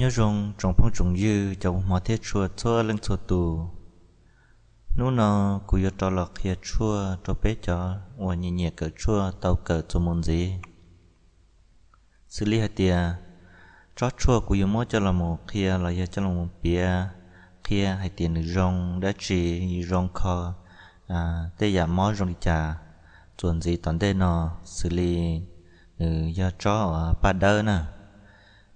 Nyob zoo tsoom phooj tsoom ywg cov uas hmov thiab tshua txhua leej txhua tus. Hnub no kuv yuav rov los qhia tshuaj rau peb cov uas nyiam nyiam kawm tshuaj tau kawm txuas mus ntxiv. Xws li hais tias tsob tshuaj kuv yuav muab coj los mus qhia los yog coj los mus piav qhia hais tias nws zoo dab tsi, zoo kho tej yam mob zoo li cas txuas ntxiv tom ntej no, xws li nws yog tsob paj dawb na.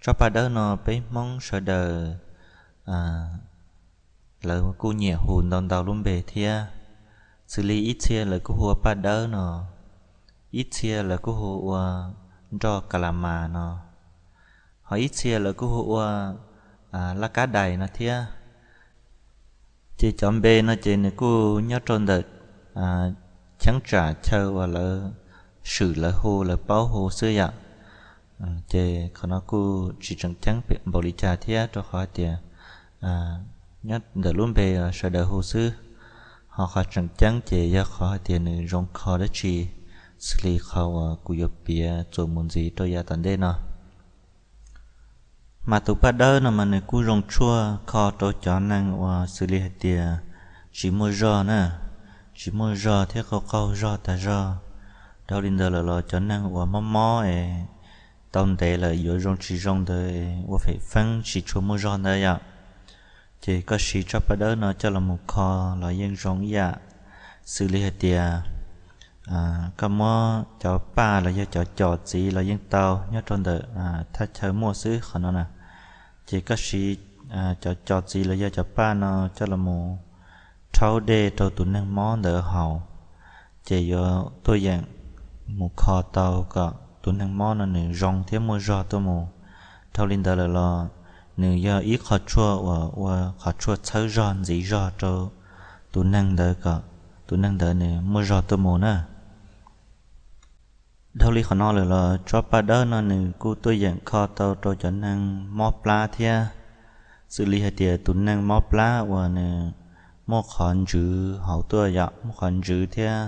Tsob paj dawb no peb Hmoob sawv daws lawv kuj nyiam hu ntau ntau lub npe thiab, xws li ib txhia lawv kuj hu ua paj dawb no, ib txhia lawv kuj hu ua nroj ka la mas no, ho ib txhia lawv kuj hu ua laj kab dais no thiab. Ces cov npe no ces nws kuj nyob rau ntawm cheeb tsam chaw uas lawv swm lawv hu lawv paub hu xwb yom. Ces qhov no kuj tsis tseem ceeb npaum li cas thiab rau qhov hais tias nyob ntawm lub npe sawv daws hu xwb, ho qhov tseem ceeb ces yog qhov hais tias nws zoo kho dab tsi, xws li qhov uas kuv yuav piav txuas mus ntxiv rau yav tom ntej no. Mas tus paj dawb no mas nws kuj zoo tshuaj kho rau cov neeg uas xws li hais tias tsis muaj zog na, tsis muaj zog thiab qaug qaug zog tag zog. Dhau li ntawd lawm los cov neeg uas mob mob es tau ntev lawm yuav zoo tsis zoo ntawd ua fem feeb tsis tshua muaj zog ntawd yom, ces koj siv tsob paj dawb no coj los mus kho los yeej zoo ib yam. Xws li hais tias koj muab cov paj los yog cov cos txiv los yeej tau, nyob rau ntawm thaj chaw muaj xwb qhov no na. Ces koj siv cov cos txiv los yog cov paj no coj los mus rhaub dej rau tus neeg mob ntawd haus, ces yuav tuaj yeem mus kho tau kom tus neeg mob no nws zoo thiab muaj zog tuaj mus. Dhau li ntawd lawm los nws yog ib qho tshuaj uas ua qhov tshuaj txhawb zog ntxiv zog rau tus neeg ntawd kom tus neeg ntawd nws muaj zog tuaj mus na. Dhau li qhov no lawm los tsob paj dawb no nws kuj tuaj yeem kho tau rau cov neeg mob plab thiab. Xws li hais tias tus neeg mob plab uas nws muaj qhov ntsws hauv tuaj yom, muaj qhov ntsws thiab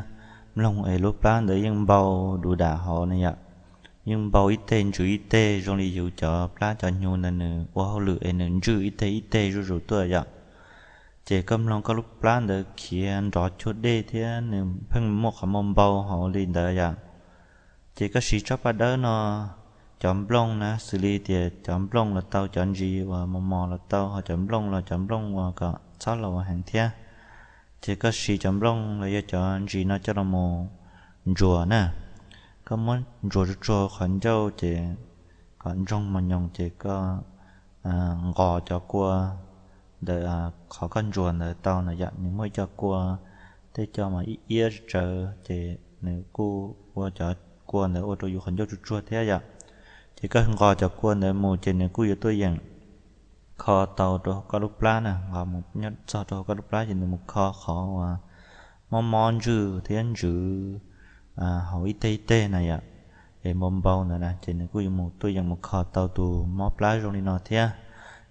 mloog es lub plab ntawd yeej npau du dam hauv na yom, yeej npau ib teg ntsws ib teg zoo li yus cov plab cov hnyuv ntawd nws ua hauj lwm es nws ntswj ib teg ib teg zuj zus tuaj yom. Ces koj mloog koj lub plab ntawd khiav nrov cuag dej thiab nws pheej muaj qhov npau npau hauv li ntawd yom. Ces koj siv tsob paj dawb no, cov nplooj na, xws li tias cov nplooj los tau, cov ntsis uas mos mos los tau, ho cov nplooj los cov nplooj uas kom txhob los ua heev thiab. Ces koj siv cov nplooj los yog cov ntsis no coj los mus ntsuas na. Koj muab ntsuas tsuag tsuag qhov ncauj ces kom ntsoog mos nyoos ces koj nqos cov kua ntawd, qhov koj ntsuas ntawd tau na yom, nws muaj ib co kua, tej co mas ib iab tsawv ces nws kuj ua cov kua ntawd ua rau yus qhov ncauj tsuag tsuag thiab yom. Ces koj nqos cov kua ntawd mus ces nws kuj yuav tuaj yeem kho tau rau koj lub plab na, nqos mus nyob txog rau koj lub plab ces nws mus kho qhov uas mob mob ntswj thiab ntsws hauv ib teg ib teg na yom, es npau npau ntawd na, ces nws kuj yuav mus tuaj yeem mus kho tau tus mob plab zoo li no thiab.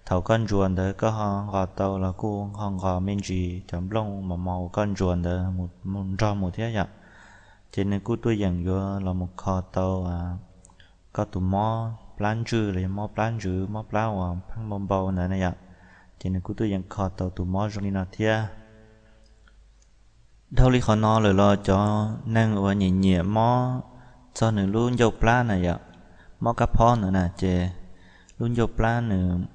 Thaum koj ntsuas ntawd koj ho nqos tau los kuj ho nqos me ntsis cov nplooj mos mos uas koj ntsuas ntawd mus nrog mus thiab yom. Ces nws kuj tuaj yeem yuav los mus kho tau koj tus mob plab ntswj los yog mob plab ntsws, mob plab uas pheej npau npau ntawd na yom. Ces nws kuj tuaj yeem kho tau tus mob zoo li no thiab. Dhau li qhov no lawm los cov neeg uas nyiam nyiam mob txog nws lub ncauj plab na yom, mob kab phob ntawd na, ces lub ncauj plab nws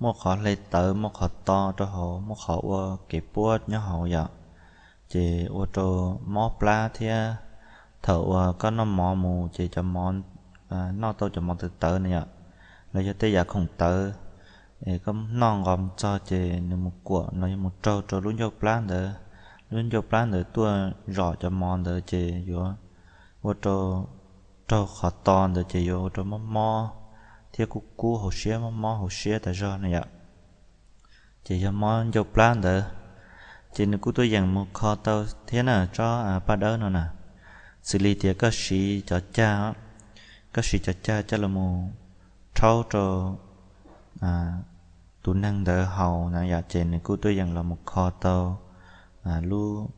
muaj qhov hle tawv, muaj qhov to rau hauv, muaj qhov ua kev puab nyob hauv yom, ces ua rau mob plab thiab. Thaum uas koj noj mov mus ces cov mov, noj tau cov mov tawv tawv na yom, los yog tej yam khoom tawv, es koj noj nqos mus txog ces nws mus kuam los yog mus raug rau lub ncauj plab ntawd, lub ncauj plab ntawd tuaj zom cov mov ntawd ces yuav ua rau raug qhov to ntawd ces yuav ua rau mob mob thiab kub kub hauv siab, mob mob hauv siab tas zog na yom. Ces yog mob ncauj plab ntawd, ces nws kuj tuaj yeem mus kho tau thiab na tsob paj dawb no na. Xws li tias koj siv cov cag, koj siv cov cag coj los mus rhaub rau tus neeg ntawd haus na yom, ces nws kuj tuaj yeem los mus kho tau lub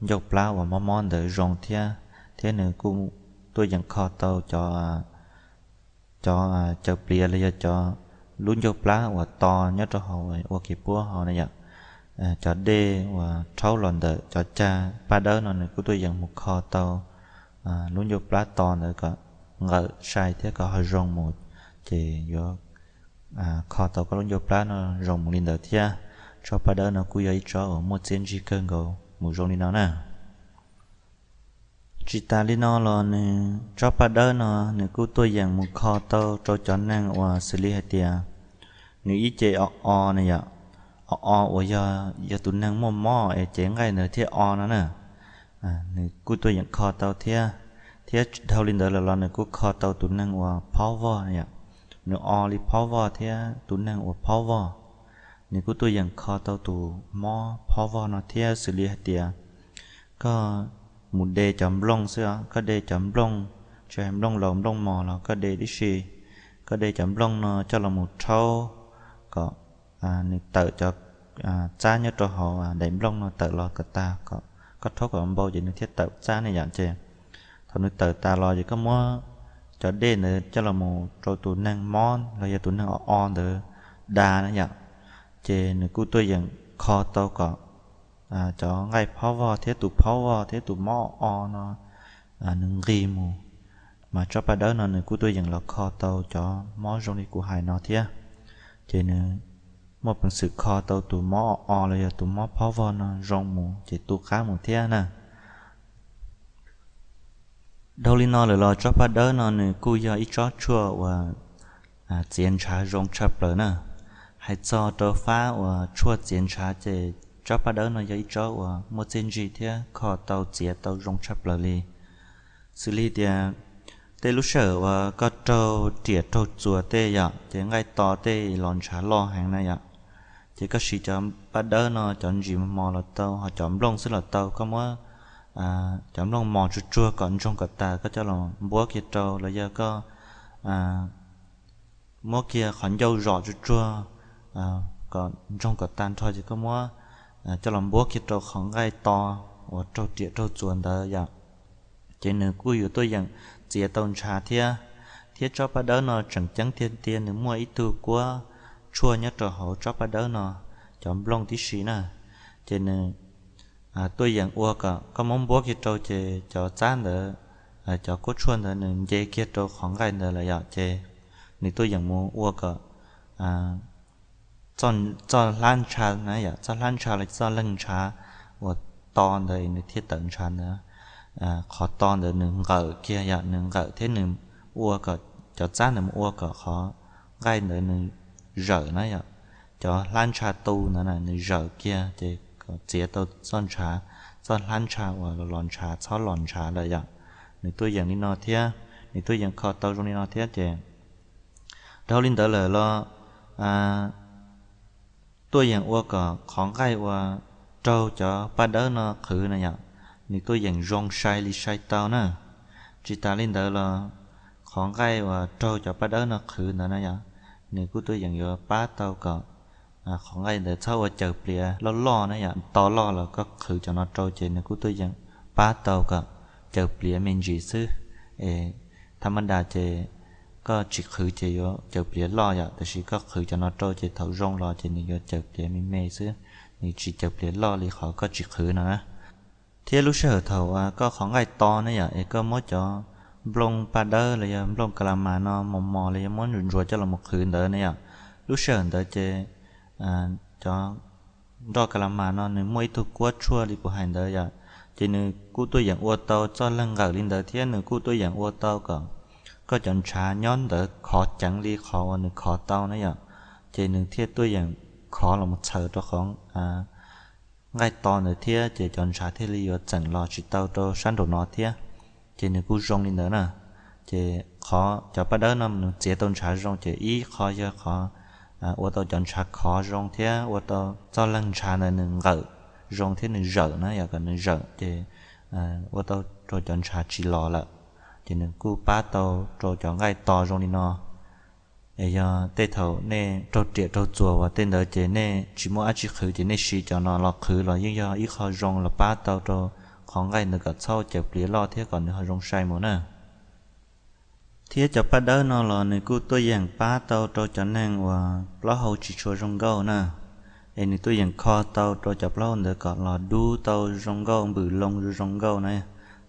ncauj plab uas mob mob ntawd zoo thiab, thiab nws kuj tuaj yeem kho tau cov, cov caws pliav los yog cov lub ncauj plab uas to nyob rau hauv ua kev puab hauv na yom. Cov dej uas rhaub los ntawm cov cag paj dawb no nws kuj tuaj yeem mus kho tau lub ncauj plab to ntawd kom nqawm sai thiab kom ho zoo mus, ces yuav kho tau koj lub ncauj plab no zoo mus li ntawd thiab. Tsob paj dawb no kuj yog ib tsob uas muaj txiaj ntsig kawg nkaus mus zoo li no na. Tsis tas li no los nws tsob paj dawb no nws kuj tuaj yeem mus kho tau rau cov neeg uas xws li hais tias nws ib ce o o na yom, o o uas yog, yog tus neeg muaj mob es cev nqaij ntawd thiaj o no na. Nws kuj tuaj yeem kho tau thiab. Thiab dhau li ntawd lawm los nws kuj kho tau tus neeg uas phob vog na yom, nws o li phob vog thiab tus neeg uas phob vog, nws kuj tuaj yeem kho tau tus mob phob vog no thiab. Xws li hais tias koj mus de cov nplooj xwb, koj de cov nplooj, tsis hais nplooj laus nplooj mos los koj de tib si, koj de cov nplooj no coj los mus rhaub kom nws tawm cov txab nyob rau hauv daim nplooj no tawm los kom tag, koj rhaub kom npau ces nws thiaj tawm txab ne yom. Ces thaum nws tawm tas los ces koj muab cov dej ntawd coj los mus rau tus neeg mob los yog tus neeg o o ntawd da na yom, ces nws kuj tuaj yeem kho tau kom cov nqaij phob vog thiab tus phob vog thiab tus mob o o no nws nqis mus. Mas tsob paj dawb no nws kuj tuaj yeem los kho tau cov mob zoo li kuv hais no thiab, ces nws muaj peev xwm kho tau tus mob o o los yog tus mob phob vog no zoo mus ces tu qab mus thiab na. Dhau li no lawm los tsob paj dawb no nws kuj yog ib tsob tshuaj uas txiav ntshav zoo tshaj plaws na. Hais txog rau fab uas tshuaj txiav ntshav ces tsob paj dawb no yog ib tsob uas muaj txiaj ntsig thiab kho tau txiav tau zoo tshaj plaws li. Xws li tias tej lub sij hawm uas koj raug riam raug txuas tej yom, ces nqaij to tej los ntshav loj heev na yom, ces koj siv cov paj dawb no cov ntsis mos los tau, ho cov nplooj xwb los tau, koj muab cov nplooj mos tsuag tsuag kom ntsoog kom tas koj coj los npuab kiag rau, los yog koj muab kiag qhov ncauj zom tsuag tsuag kom ntsoog kom tag nrho ces koj muab coj los npuab kiag rau qhov nqaij to uas raug riam raug txuas ntawd yom, ces nws kuj yuav tuaj yeem txiav tau ntshav thiab. Thiab tsob paj dawb no tseem ceeb tiag tiag nws muaj ib tug kuab tshuaj nyob rau hauv tsob paj dawb no, cov nplooj tib si na, ces nws tuaj yeem ua kom koj muab npuab kiag rau ces cov txab ntawd, cov kuab tshuaj ntawd nws nce kiag rau qhov nqaij ntawd lawm yom, ces nws tuaj yeem mus ua kom txoj hlab ntsha na yom, txoj hlab ntsha los txoj leeg ntshav uas to ntawd nws thiaj tawm ntshav ntawd, qhov to ntawd nws nqawm kiag yom, nws nqawm thiab nws ua kom cov txab ntawd mus ua kom qhov nqaij ntawd nws zawm na yom, cov hlab ntsha tu ntawd nws zawm kiag ces kom txiav tau txoj ntshav, txoj hlab ntsha uas los ntshav txhob los ntshav lawm yom. Nws tuaj yeem li no thiab, nws tuaj yeem kho tau zoo li no thiab ces dhau li ntawd lawm los tuaj yeem ua kom qhov nqaij uas raug cov paj dawb no qhwv na yom, nws tuaj yeem zoo sai li sai tau na. Tsis tas li ntawd los qhov nqaij uas raug cov paj dawb no qhwv ntawd na yom, nws kuj tuaj yeem yuav pab tau kom qhov nqaij ntawd txhob ua caws pliav loj loj na yom, to loj los koj qhwv cov no rau ces nws kuj tuaj yeem pab tau kom caws pliav me ntsis xwb. Es thaj mab das ces koj tsis qhwv ces yuav caws pliav loj yom, tab sis koj qhwv cov no rau ces thaum zoo los ces nws yuav caws pliav me me xwb, nws tsis caws pliav loj li qhov koj tsis qhwv no na. Thiab lub sij hawm thaum koj qhov nqaij to ne yom, es koj muab cov nplooj paj dawb los yog nplooj ka la mas no mos mos los yog muab ntsuas ntsuas coj los mus qhwv ntawd ne yom, lub sij hawm ntawd ces cov nroj ka la mas no nws muaj ib tug kuab tshuaj li kuv hais ntawd yom, ces nws kuj tuaj yeem ua tau txoj leeg nqawm li ntawd thiab nws kuj tuaj yeem ua tau kom koj cov ntshav nyob ntawd khov ceev li qhov uas nws khov tau na yom, ces nws thiaj tuaj yeem khov los mus txhaws rau qhov nqaij to ntawd thiab ces cov ntshav thiaj li yuav txeem los tsis tau rau sab nraum no thiab. Ces nws kuj zoo li ntawd na. Ces qhov cov paj dawb no nws txiav tau ntshav zoo ces ib qho yog qhov ua tau cov ntshav khov zoo thiab ua tau txoj leeg ntshav ntawd nws nqawm zoo thiab nws zawm na, yog kom nws zawm ces ua tau rau cov ntshav tsis los lawm, ces nws kuj pab tau rau cov nqaij to zoo li no. Es yog tej thaum nej raug riam raug txuas uas tej ntawd ces nej tsis muaj dab tsi qhwv ces nej siv cov no los qhwv los yeej yog ib qho zoo los pab tau rau qhov nqaij ntawd kom txhob caws pliav loj thiab kom nws ho zoo sai mus na. Thiab cov paj dawb no los nws kuj tuaj yeem pab tau rau cov neeg uas plaub hau tsis tshua zoo nkauj na, es nws tuaj yeem kho tau rau cov plaub hau ntawd kom los dub tau zoo nkauj npws loo zoo zoo nkauj na,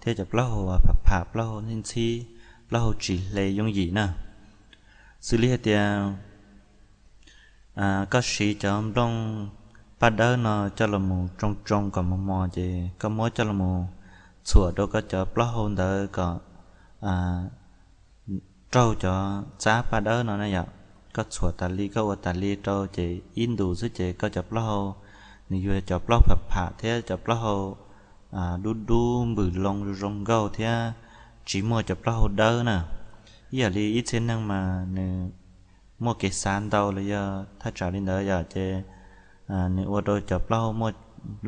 thiab cov plaub hau pham pham, plaub hau ntxhib ntxhib, plaub hau tsis hle yooj yim na. Xws li hais tias koj siv cov nplooj paj dawb no coj los mus tsoo tsoo kom mos mos ces koj muab coj los mus txhuam rau koj cov plaub hau ntawd kom raug cov txab paj dawb no na yom. Koj txhuam tas li, koj ua tas li rau ces ib ntus xwb ces koj cov plaub hau nws yuav cov plaub pham pham thiab cov plaub hau dub dub npws loo zoo zoo nkauj thiab tsis muaj cov plaub hau dawb na. Ib yam li ib txhia neeg mas nws muaj kev xav ntau los yog thaj tsam li ntawd yom, ces nws ua rau cov plaub hau muaj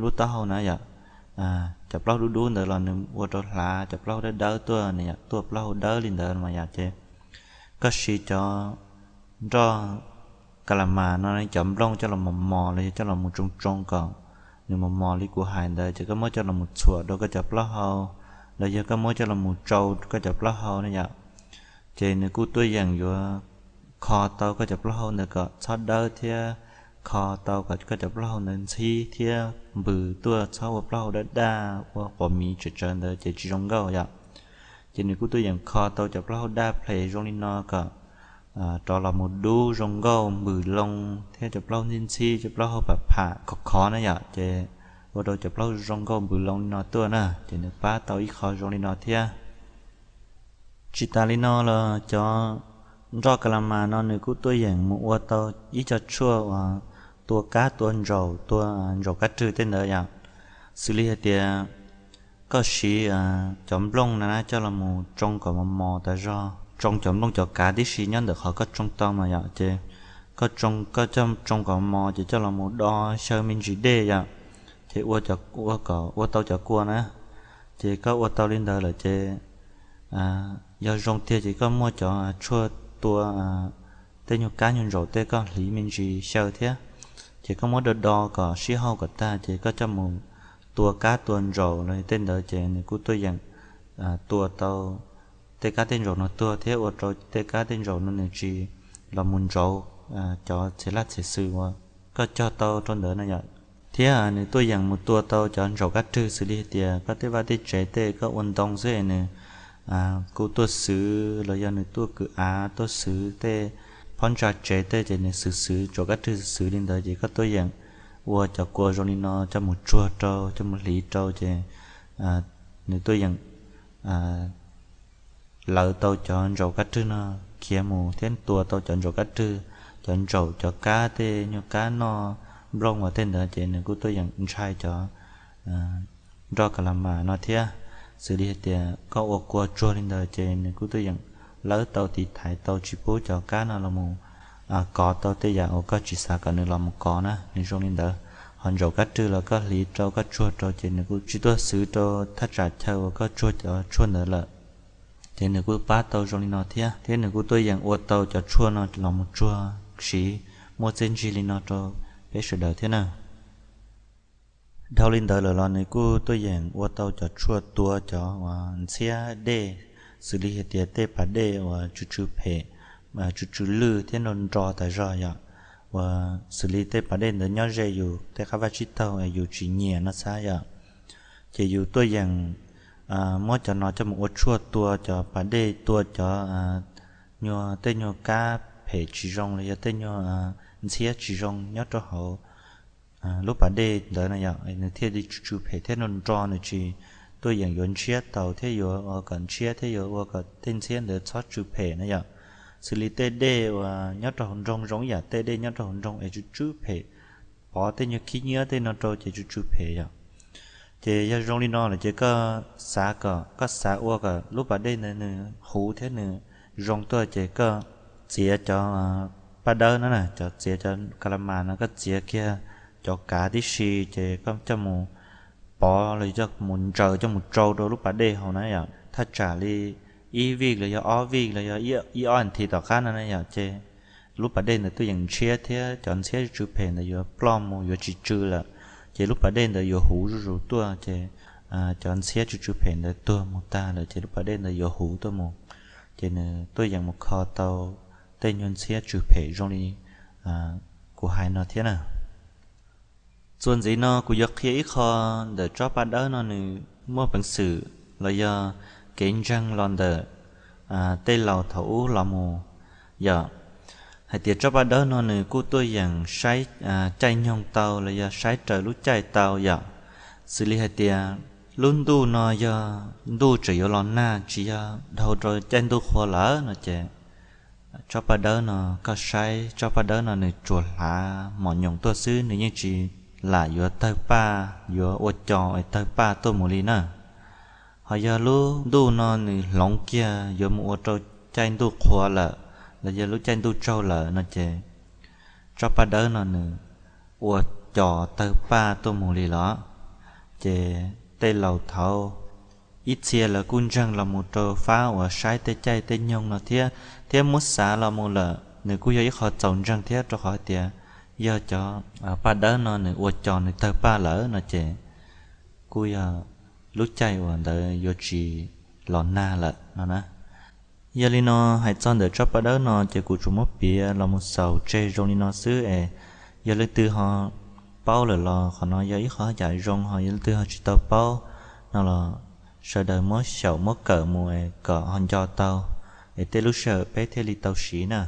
lub taub hau na yom, cov plaub hau dub dub ntawd los nws ua rau hlav cov plaub hau dawb dawb tuaj, nws yom, tuaj plaub hau dawb li ntawd mas yom. Ces koj siv cov nroj ka la mas no cov nplooj coj los mos mos los yog coj los mus tsoo tsoo kom nws mos mos li kuv hais ntawd ces koj muab coj los mus txhuam rau koj cov plaub hau, los yog koj muab coj los mus tsoo koj cov plaub hau na yom, ces nws kuj tuaj yeem yuav kho tau koj cov plaub hau ntawd kom txhob dawb thiab kho tau kom koj cov plaub hau ntawd ntxhib thiab npws tuaj, txhob ua plaub hau dawb daj ua quav miv tsawv tsawv ntawd ces tsis zoo nkauj yom. Ces nws kuj tuaj yeem kho tau cov plaub hau daj ples zoo li no kom rov los mus dub zoo nkauj npws loo thiab cov plaub hau ntxhib ntxhib, cov plaub hau pham pham khov khov na yom, ces ua rau cov plaub hau zoo nkauj npws loo li no tuaj na, ces nws pab tau ib qho zoo li no thiab. Tsis tas li no los cov nroj ka la mas no nws kuj tuaj yeem mus ua tau ib co tshuaj uas tua kab tua ntsaum, tua ntsaum kab rwg tej ntawd yom. Xws li hais tias koj siv cov nplooj no na coj los mus tsoo kom mos mos tas zog, tsoo cov nplooj cov kav tib si nyob ntawm qhov koj tsoo tau mas yom, ces koj tsoo, koj coj tsoo kom mos ces coj los mus do xyaw me ntsis dej yom, ces ua kom ua tau cov kua na. Ces koj ua tau li ntawd lawm ces yog zoo tiag ces koj muaj cov tshuaj tua tej nyuag kab nyuag ntsaum tej koj hliv me ntsis xyaw thiab, ces koj muab do do kom sib hauj kom tag ces koj coj mus tua kab tua ntsaum los tej ntawd ces nws kuj tuaj yeem tua tau tej kab tej ntsaum no tuag thiab ua rau tej kab tej ntsaum no nws tsis los mus ntsauv cov txhia laj txhia xwm uas koj cog tau rau ntawd na yom. Thiab nws tuaj yeem mus tua tau cov ntsaum kab rwg xws li hais tias koj tej vaj tej tsev tej koj ua ntoo xwb es nws kuj tuaj xwv los yog nws tuaj kwv av tuaj xwv tej phab ntsa tsev tej ces nws xwv xwv ntsaum kab rwg xwv xwv li ntawd ces koj tuaj yeem ua cov kua zoo li no coj mus tsuag rau coj mus hliv rau ces nws tuaj yeem lawv tau cov ntsaum kab rwg no khiav mus thiab tua tau cov ntsaum kab rwg, cov ntsaum cov kab tej nyuag kab noj nplooj uas tej ntawd ces nws kuj tuaj yeem ntshai cov nroj ka la mas no thiab. Xws li hais tias koj ua kua tsuag li ntawd ces nws kuj tuaj yeem lawb tau tiv thaiv tau tsis pub cov kab no los mus kov tau tej yam uas koj tsis xav kom nws los mus kov na, nws zoo li ntawd. Ho ntsaum kab rwg los koj hliv rau koj tsuag rau ces nws kuj tsis tuaj xwv rau thaj tsam chaw uas koj tsuag cov tshuaj ntawd lawm. Ces nws kuj pab tau zoo li no thiab, thiab nws kuj tuaj yeem ua tau cov tshuaj no los mus tsuag siv muaj txiaj ntsig li no rau peb sawv daws thiab na. Dhau li ntawd lawm los nws kuj tuaj yeem ua tau cov tshuaj tua cov uas ntxhiab dej, xws li hais tias tej pas dej uas tsw tsw phem, tsw tsw lwj thiab nrog nro tas zog yom, uas xws li tej pas dej ntawd nyob ze yus tej qab vaj tsib taug es yus tsis nyiam no xav yom, ces yus tuaj yeem muab cov no coj mus ua tshuaj tua cov pas dej, tua cov nyuag tej nyuag kab phem tsis zoo los yog tej nyuag ntxhiab tsis zoo nyob rau hauv lub pas dej ntawd na yom, nws thiaj li tsw tsw phem thiab nrog nro, nws tsis tuaj yeem yuav ntshiab taus thiab yuav ua kom ntshiab thiab yuav ua kom tej ntxhiab ntawd txhob tsw phem na yom. Xws li tej dej uas nyob rau hauv nroog zoo ib yam tej dej nyob rau hauv nroog es tsw tsw phem, pov tej nyuag khib nyiab tej no rau ces tsw tsw phem yom. Ces yog zoo li no lawm ces koj xav kom, koj xav ua kom lub pas dej ntawd nws huv thiab nws zoo tuaj ces koj txiav cov paj dawb no na, cov txiav cov ka la mas no koj txiav kiag cov kav tib si ces koj coj mus pov los coj mus ntsaws coj mus tsau rau lub pas dej hauv na yom. Thaj tsam li ib vij los yog ob vij los yog ib ob nthi tom qab no na yom, ces lub pas dej ntawd tuaj yeem ntshiab thiab cov ntxhiab tsw tsw phem ntawd yuav ploj mus yuav tsis tsw lawm. Ces lub pas dej ntawd yuav huv zuj zus tuaj ces cov ntxhiab tsw tsw phem ntawd tuag mus tag lawm ces lub pas dej ntawd yuav huv tuaj mus. ces nws tuaj yeem mus kho tau tej nyuag ntxhiab tsw phem zoo li kuv hais no thiab na. Txuas ntxiv no kuv yuav qhia ib qho ntawm tsob paj dawb no nws muaj peev xwm los yog kev ntseeg los ntawm tej laus thaum ub los mus yom. Hais tias tsob paj dawb no nws kuj tuaj yeem saib caij nyoog tau los yog saib raws lub caij tau yom. Xws li hais tias lub ntuj no yog ntuj tseem yuav los nag, tsis yog dhau rau caij ntuj qhua lawm no ces tsob paj dawb no, koj saib tsob paj dawb no nws tsuas hlav mos nyoos tuaj xwb, nws yeej tsis lam yuav tawg paj, yuav ua co es tawg paj tuaj mus li na. Ho yog lub ntuj no nws hloov kiag yuav mus ua rau caij ntuj qhua lawm los yog lub caij ntuj tsaug lawm no ces tsob paj dawb no nws ua co tawg paj tuaj mus li los. Ces tej laus thaud ib txhia lawv kuj ntseeg los mus rau fab uas saib tej caij tej nyoog no thiab, thiab muab xav los mus lawm nws kuj yog ib qho txaus ntseeg thiab, rau qhov hais tias yog cov paj dawb no nws ua co nws tawg paj lawm no ces kuj yog lub caij uas ntawd yuav tsis los nag lawm no na. Yog li no, hais txog ntawm tsob paj dawb no ces kuv tsuas muab piav los mus xaus tseg zoo li no xwb es yog leej twg ho paub lawm los qhov no yog ib qho yam zoo, ho yog leej twg ho tsis tau paub no los sawv daws muab xyaum muab kawm mus es kom ho nco tau es tej lub sij hawm peb thiaj li tau siv na.